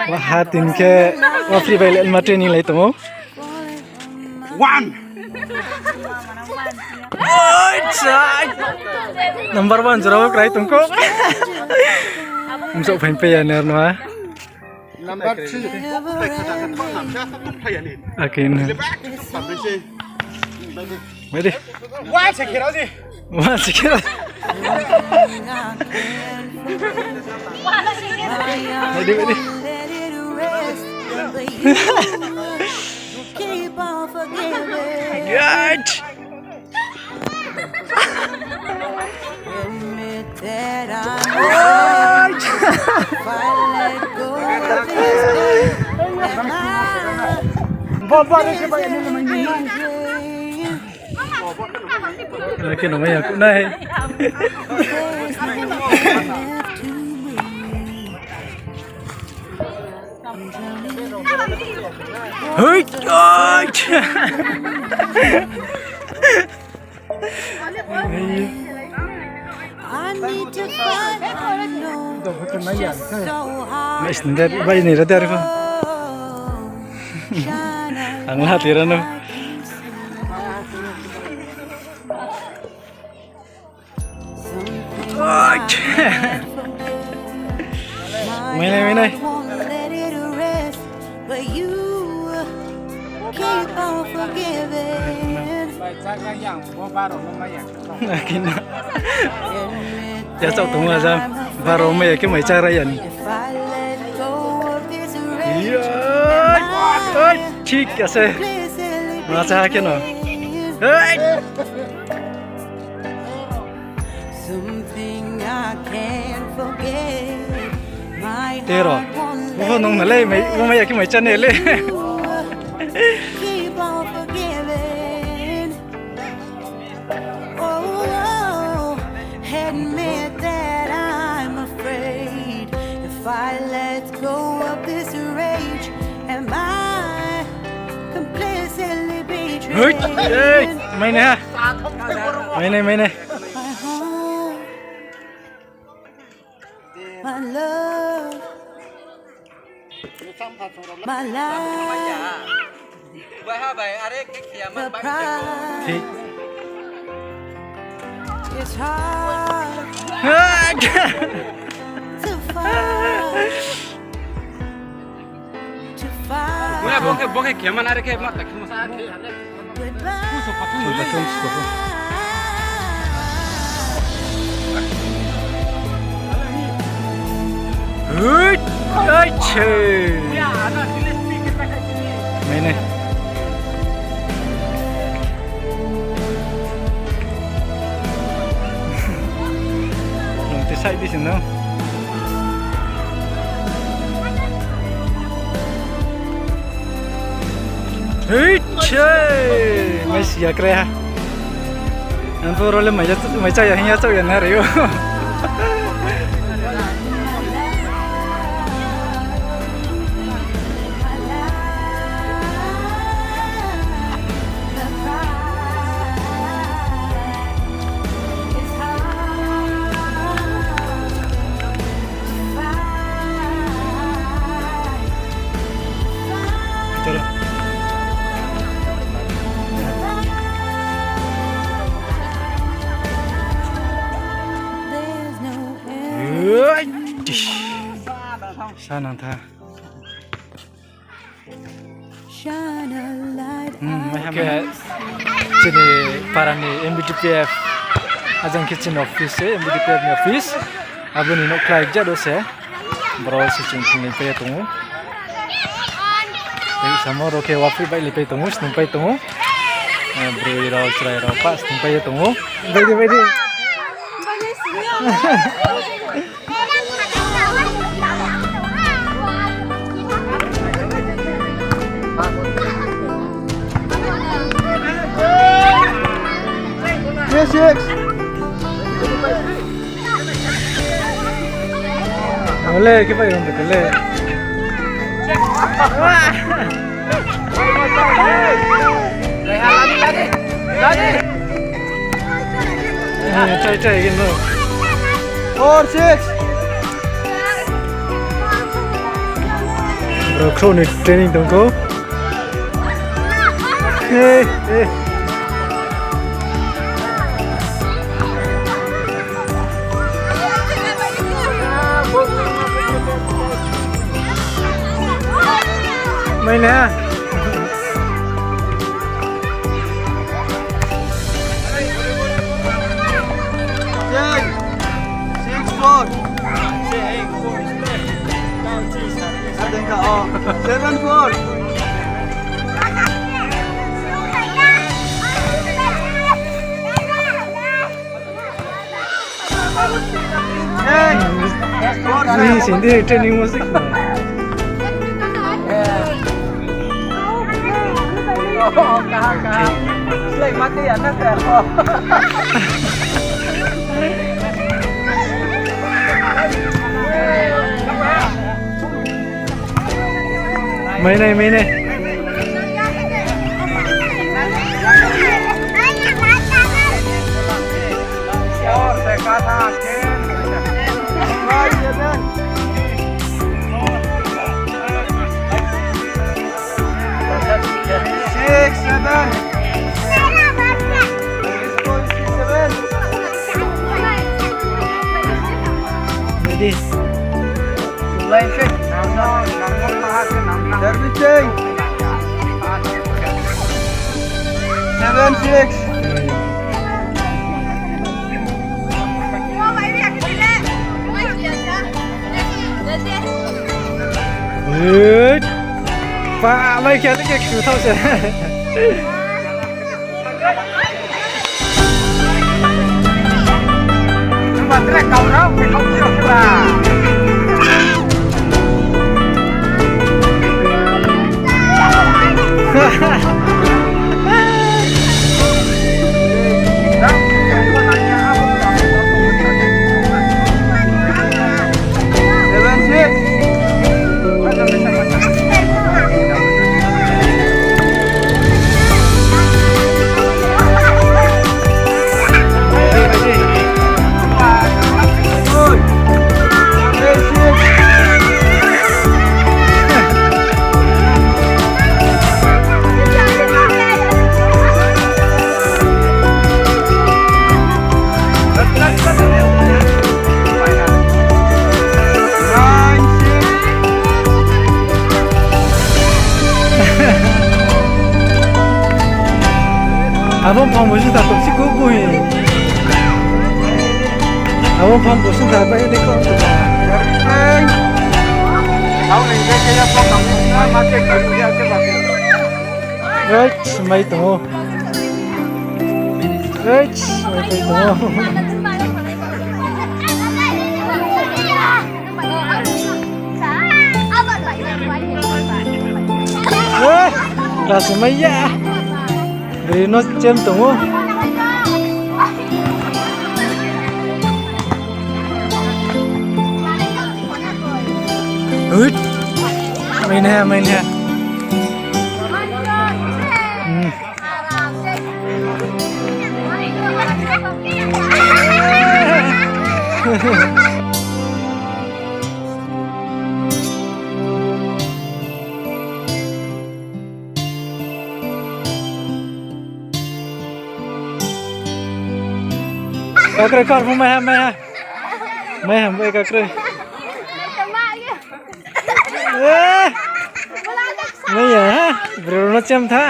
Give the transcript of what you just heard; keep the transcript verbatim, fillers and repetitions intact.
Waha tin khe, wapri bai le ma training lai tong ou. One. Oi, chai. Number one jora wo krai tong kho. Msok phain pe ya ner no ha. Number three. Ake na. Ready? One second, ready? One second. Ready, ready? Good. Oke, no maya ku nai. Hui, oi. Mai sendiri, bai ni radar ko. Ang lah tira no. Mainai, mainai. Kina. Yachaoh tongmo aja, baro mai ya khe mai chá ra ya ni. Oi, thik ase. Ma chá khe no. Oi. Tero. Bo nung na le, mai, bo mai ya khe mai chá ne le. Hui, ei, mainai ha. Mainai, mainai. Bo khe, bo khe khe man, are khe ma ta khe ma. Hui, ai che. Mainai. Nung te sai bisi no. Hei, che! Mai si ya kre ha. Ang pho ro le mai ya, mai chá ya hing ya chá ya na re o. Sa nang tha. Hmm, mai ha, mai ha. Chini para ni M B D P F, ajang khe chini office se, M B D P F ni office. Abo ni nouh khlai ja do se. Boro se chung thung ni pai ye tong ou. Tei samo ro khe waphi bai le pai tong ou, snung pai tong ou. Eh, broi rao, chrai rao, pa snung pai ye tong ou. Bai di, bai di. Ole, khe bai rong de le. Chai, chai, khe no. Four, six. Bro, khrouh ni training tong kho. Hey, hey. Mai na. Six, six, four. Seven, four. Hey, four, seven. Ni sindi training mo sik. Oh, kaha, kaha. Slai mati ya na ter. Mai nai, mai nai. Six, seven. Ready? Seven, six. Seven, six. Good. Pa, mai khe, khe, khe, thao se. Abo phang bo sung tha tong si kho boi. Abo phang bo sung tha bai de kho. Oi, smai tong ou. Oi, smai tong ou. Eh, rasa mai ya. Bri no chem tong ou. Ui. Mai na, mai na. Hmm. Kakroi kar phu mai ha, mai ha. Mai ha, mai kakroi. Eh. Mai ya, ha? Bro no chem tha.